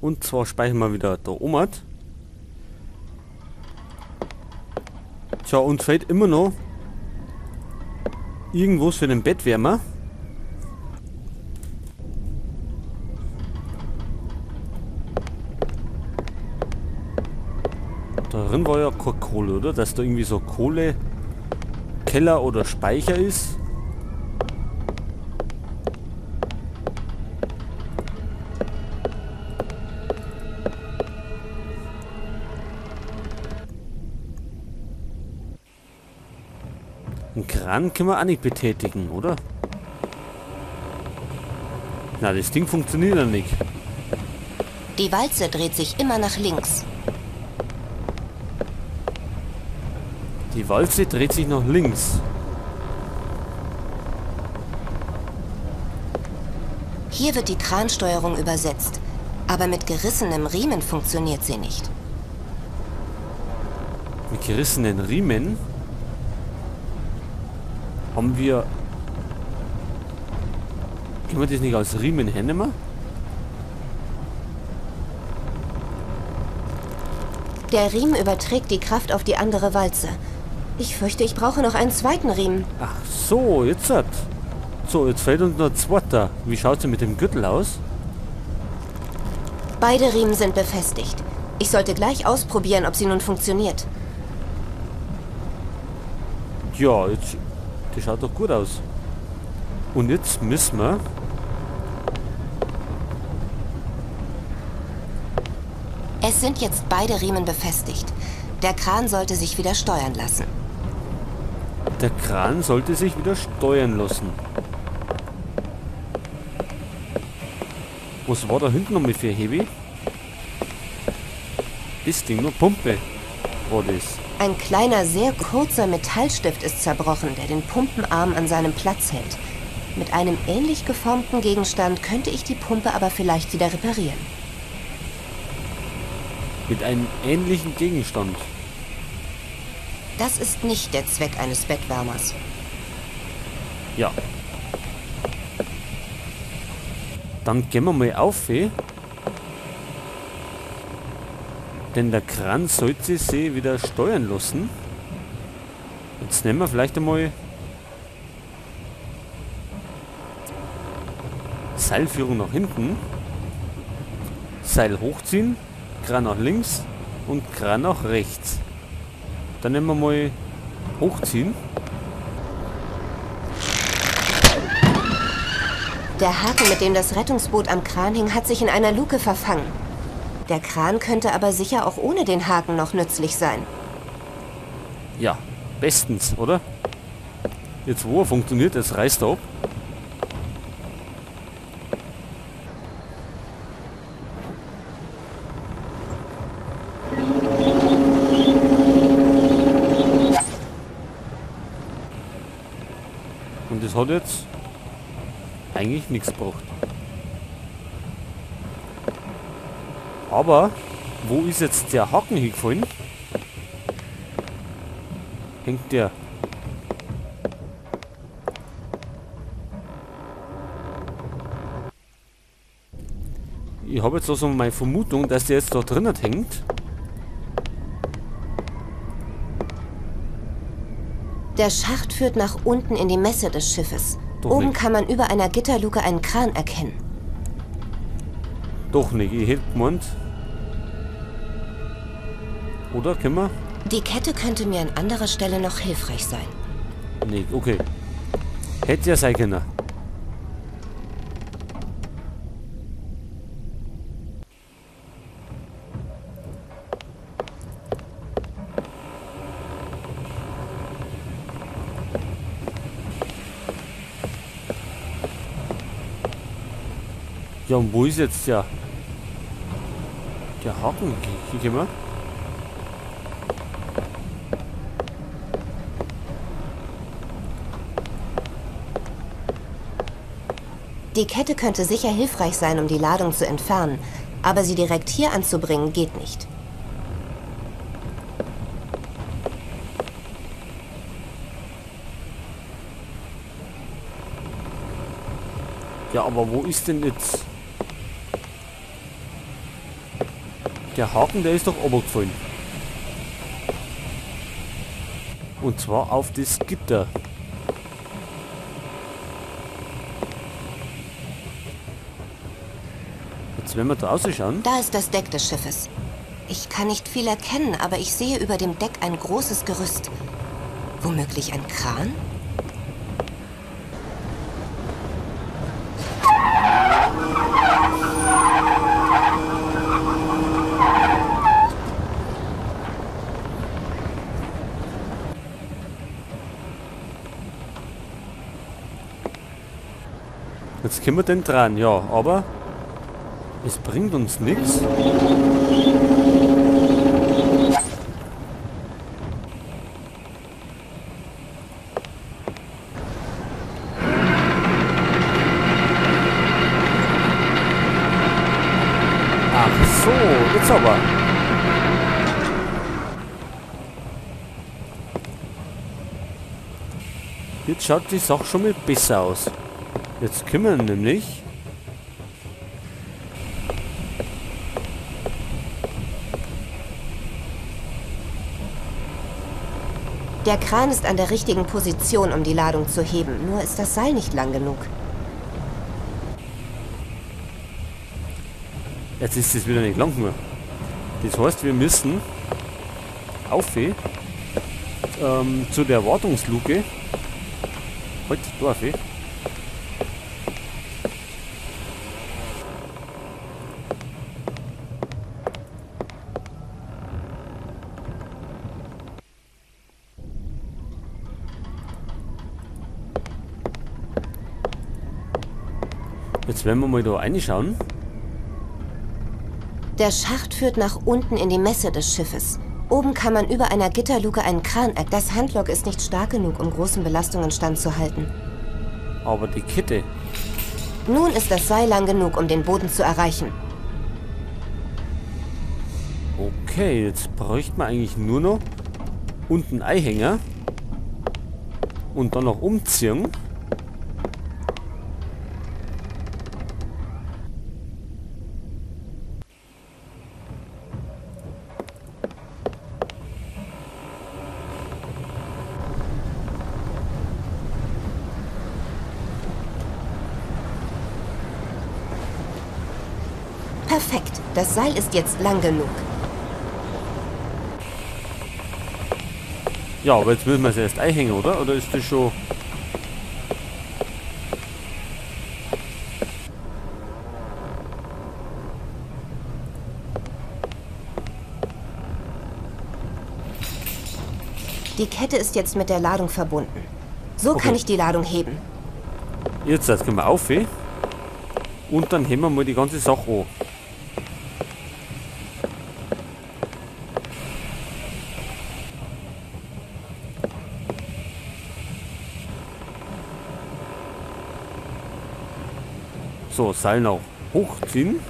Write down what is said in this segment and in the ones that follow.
Und zwar speichern wir wieder da oben. Tja, uns fehlt immer noch irgendwas für den Bettwärmer. Da drin war ja keine Kohle, oder? Dass da irgendwie so Kohlekeller oder Speicher ist. Einen Kran können wir auch nicht betätigen, oder? Na, das Ding funktioniert ja nicht. Die Walze dreht sich immer nach links. Die Walze dreht sich nach links. Hier wird die Kransteuerung übersetzt, aber mit gerissenem Riemen funktioniert sie nicht. Mit gerissenen Riemen? Haben wir... Können wir das nicht als Riemen hernehmen? Der Riemen überträgt die Kraft auf die andere Walze. Ich fürchte, ich brauche noch einen zweiten Riemen. Ach so, jetzt hat. So, jetzt fällt uns noch ein zweiter. Wie schaut's denn mit dem Gürtel aus? Beide Riemen sind befestigt. Ich sollte gleich ausprobieren, ob sie nun funktioniert. Ja, jetzt... Die schaut doch gut aus. Und jetzt müssen wir... Es sind jetzt beide Riemen befestigt. Der Kran sollte sich wieder steuern lassen. Der Kran sollte sich wieder steuern lassen. Was war da hinten nochmal für Heavy? Das Ding, nur Pumpe war das. Ein kleiner, sehr kurzer Metallstift ist zerbrochen, der den Pumpenarm an seinem Platz hält. Mit einem ähnlich geformten Gegenstand könnte ich die Pumpe aber vielleicht wieder reparieren. Mit einem ähnlichen Gegenstand? Das ist nicht der Zweck eines Bettwärmers. Ja. Dann gehen wir mal auf, eh? Denn der Kran sollte sich wieder steuern lassen. Jetzt nehmen wir vielleicht einmal Seilführung nach hinten. Seil hochziehen. Kran nach links und Kran nach rechts. Dann nehmen wir mal hochziehen. Der Haken, mit dem das Rettungsboot am Kran hing, hat sich in einer Luke verfangen. Der Kran könnte aber sicher auch ohne den Haken noch nützlich sein. Ja, bestens, oder? Jetzt wo er funktioniert, es reißt er ab. Und das hat jetzt eigentlich nichts gebracht. Aber, wo ist jetzt der Haken hingefallen? Hängt der? Ich habe jetzt also meine Vermutung, dass der jetzt da drinnen hängt. Der Schacht führt nach unten in die Messe des Schiffes. Doch Oben nicht. Kann man über einer Gitterluke einen Kran erkennen. Doch nicht, ich hätte gemeint. Oder können wir? Die Kette könnte mir an anderer Stelle noch hilfreich sein. Nee, okay. Hätte ja sein können. Ja, und wo ist jetzt der Haken? Hier gehen wir. Die Kette könnte sicher hilfreich sein, um die Ladung zu entfernen, aber sie direkt hier anzubringen, geht nicht. Ja, aber wo ist denn jetzt... Der Haken, der ist doch runtergefallen. Und zwar auf das Gitter. Jetzt werden wir da rausschauen. Da ist das Deck des Schiffes. Ich kann nicht viel erkennen, aber ich sehe über dem Deck ein großes Gerüst. Womöglich ein Kran? Jetzt können wir den dran, ja, aber es bringt uns nichts. Ach so, jetzt aber. Jetzt schaut die Sache schon mal besser aus. Jetzt können wir nämlich Der Kran ist an der richtigen Position, um die Ladung zu heben. Nur ist das Seil nicht lang genug. Jetzt ist es wieder nicht lang genug. Das heißt, wir müssen auf zu der Wartungsluke. Halt, da auf. Jetzt werden wir mal da reinschauen. Der Schacht führt nach unten in die Messe des Schiffes. Oben kann man über einer Gitterluke einen Kran erkennen. Das Handlock ist nicht stark genug, um großen Belastungen standzuhalten. Aber die Kette. Nun ist das Seil lang genug, um den Boden zu erreichen. Okay, jetzt bräuchte man eigentlich nur noch unten Einhänger und dann noch umziehen. Perfekt. Das Seil ist jetzt lang genug. Ja, aber jetzt müssen wir es erst einhängen, oder? Oder ist das schon... Die Kette ist jetzt mit der Ladung verbunden. So okay. Kann ich die Ladung heben. Jetzt können wir auf. Und dann heben wir mal die ganze Sache an. So, Seil noch hochziehen.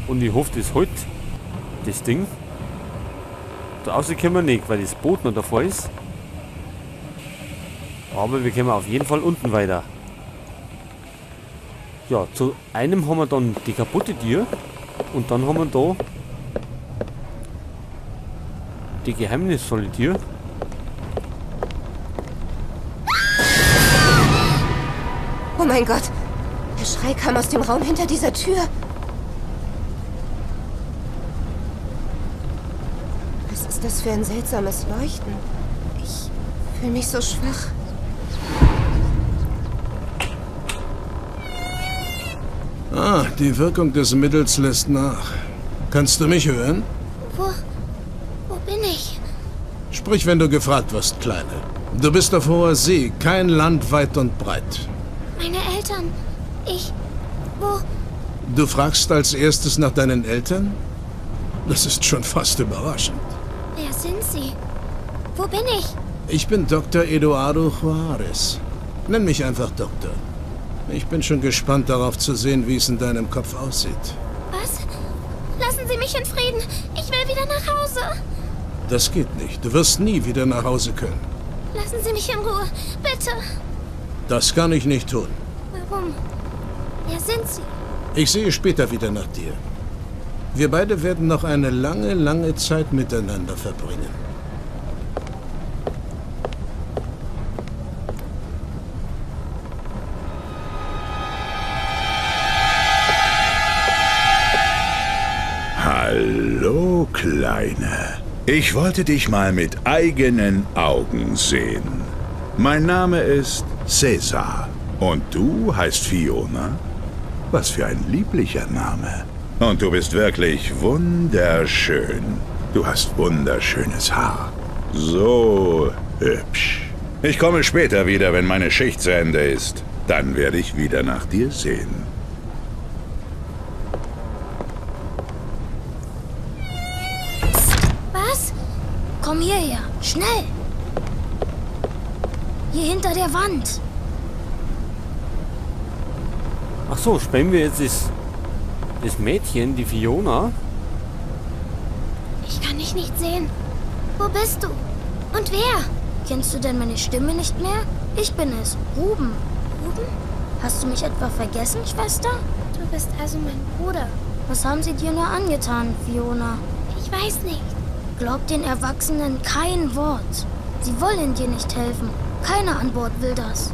Und ich hoffe, das hält, das Ding. Da raus können wir nicht, weil das Boot noch davor ist. Aber wir können auf jeden Fall unten weiter. Ja, zu einem haben wir dann die kaputte Tür. Und dann haben wir da die geheimnisvolle Tür. Oh mein Gott! Der Schrei kam aus dem Raum hinter dieser Tür. Was ist das für ein seltsames Leuchten? Ich fühle mich so schwach. Ah, die Wirkung des Mittels lässt nach. Kannst du mich hören? Wo bin ich? Sprich, wenn du gefragt wirst, Kleine. Du bist auf hoher See, kein Land weit und breit. Meine Eltern. Ich... Wo... Du fragst als erstes nach deinen Eltern? Das ist schon fast überraschend. Wer sind Sie? Wo bin ich? Ich bin Dr. Eduardo Juarez. Nenn mich einfach Doktor. Ich bin schon gespannt darauf zu sehen, wie es in deinem Kopf aussieht. Was? Lassen Lassen Sie mich in Frieden. Ich will wieder nach Hause. Das geht nicht. Du wirst nie wieder nach Hause können. Lassen Sie mich in Ruhe. Bitte. Das kann ich nicht tun. Warum? Wer sind Sie? Ich sehe später wieder nach dir. Wir beide werden noch eine lange, lange Zeit miteinander verbringen. Hallo, Kleine. Ich wollte dich mal mit eigenen Augen sehen. Mein Name ist Cäsar. Und du heißt Fiona? Was für ein lieblicher Name. Und du bist wirklich wunderschön. Du hast wunderschönes Haar. So hübsch. Ich komme später wieder, wenn meine Schicht zu Ende ist. Dann werde ich wieder nach dir sehen. Was? Komm hierher, schnell! Hier hinter der Wand. Ach so, spielen wir jetzt das Mädchen, die Fiona? Ich kann dich nicht sehen. Wo bist du? Und wer? Kennst du denn meine Stimme nicht mehr? Ich bin es, Ruben. Ruben? Hast du mich etwa vergessen, Schwester? Du bist also mein Bruder. Was haben sie dir nur angetan, Fiona? Ich weiß nicht. Glaub den Erwachsenen kein Wort. Sie wollen dir nicht helfen. Keiner an Bord will das.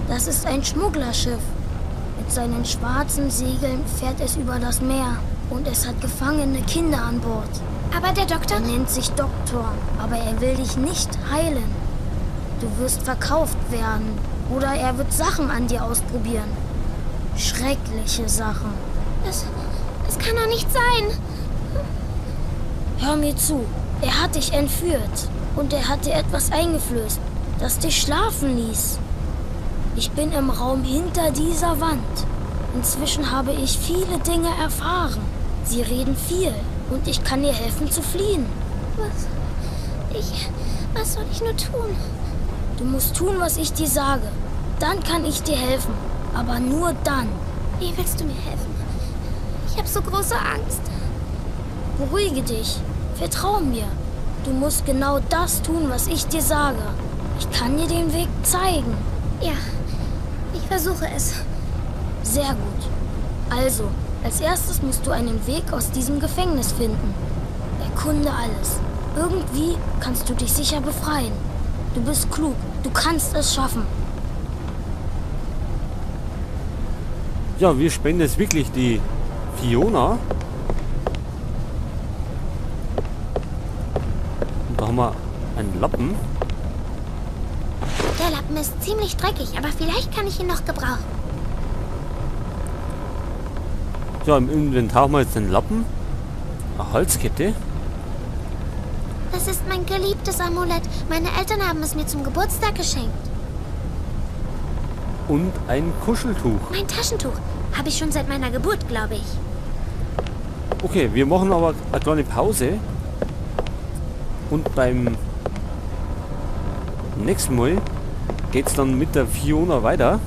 Das ist ein Schmugglerschiff. Mit seinen schwarzen Segeln fährt es über das Meer. Und es hat gefangene Kinder an Bord. Aber der Doktor... Er nennt sich Doktor, aber er will dich nicht heilen. Du wirst verkauft werden. Oder er wird Sachen an dir ausprobieren. Schreckliche Sachen. Das kann doch nicht sein. Hör mir zu. Er hat dich entführt. Und er hat dir etwas eingeflößt, das dich schlafen ließ. Ich bin im Raum hinter dieser Wand. Inzwischen habe ich viele Dinge erfahren. Sie reden viel und ich kann dir helfen zu fliehen. Was soll ich nur tun? Du musst tun, was ich dir sage. Dann kann ich dir helfen. Aber nur dann. Wie willst du mir helfen? Ich habe so große Angst. Beruhige dich. Vertrau mir. Du musst genau das tun, was ich dir sage. Ich kann dir den Weg zeigen. Ja, ich versuche es. Sehr gut. Also, als erstes musst du einen Weg aus diesem Gefängnis finden. Erkunde alles. Irgendwie kannst du dich sicher befreien. Du bist klug. Du kannst es schaffen. Ja, wir spenden jetzt wirklich die Fiona. Und da haben wir einen Lappen. Der Lappen ist ziemlich dreckig, aber vielleicht kann ich ihn noch gebrauchen. Ja, im Inventar haben wir jetzt den Lappen. Eine Halskette. Das ist mein geliebtes Amulett. Meine Eltern haben es mir zum Geburtstag geschenkt. Und ein Kuscheltuch. Mein Taschentuch. Habe ich schon seit meiner Geburt, glaube ich. Okay, wir machen aber eine kleine Pause. Und beim nächsten Mal geht's dann mit der Fiona weiter.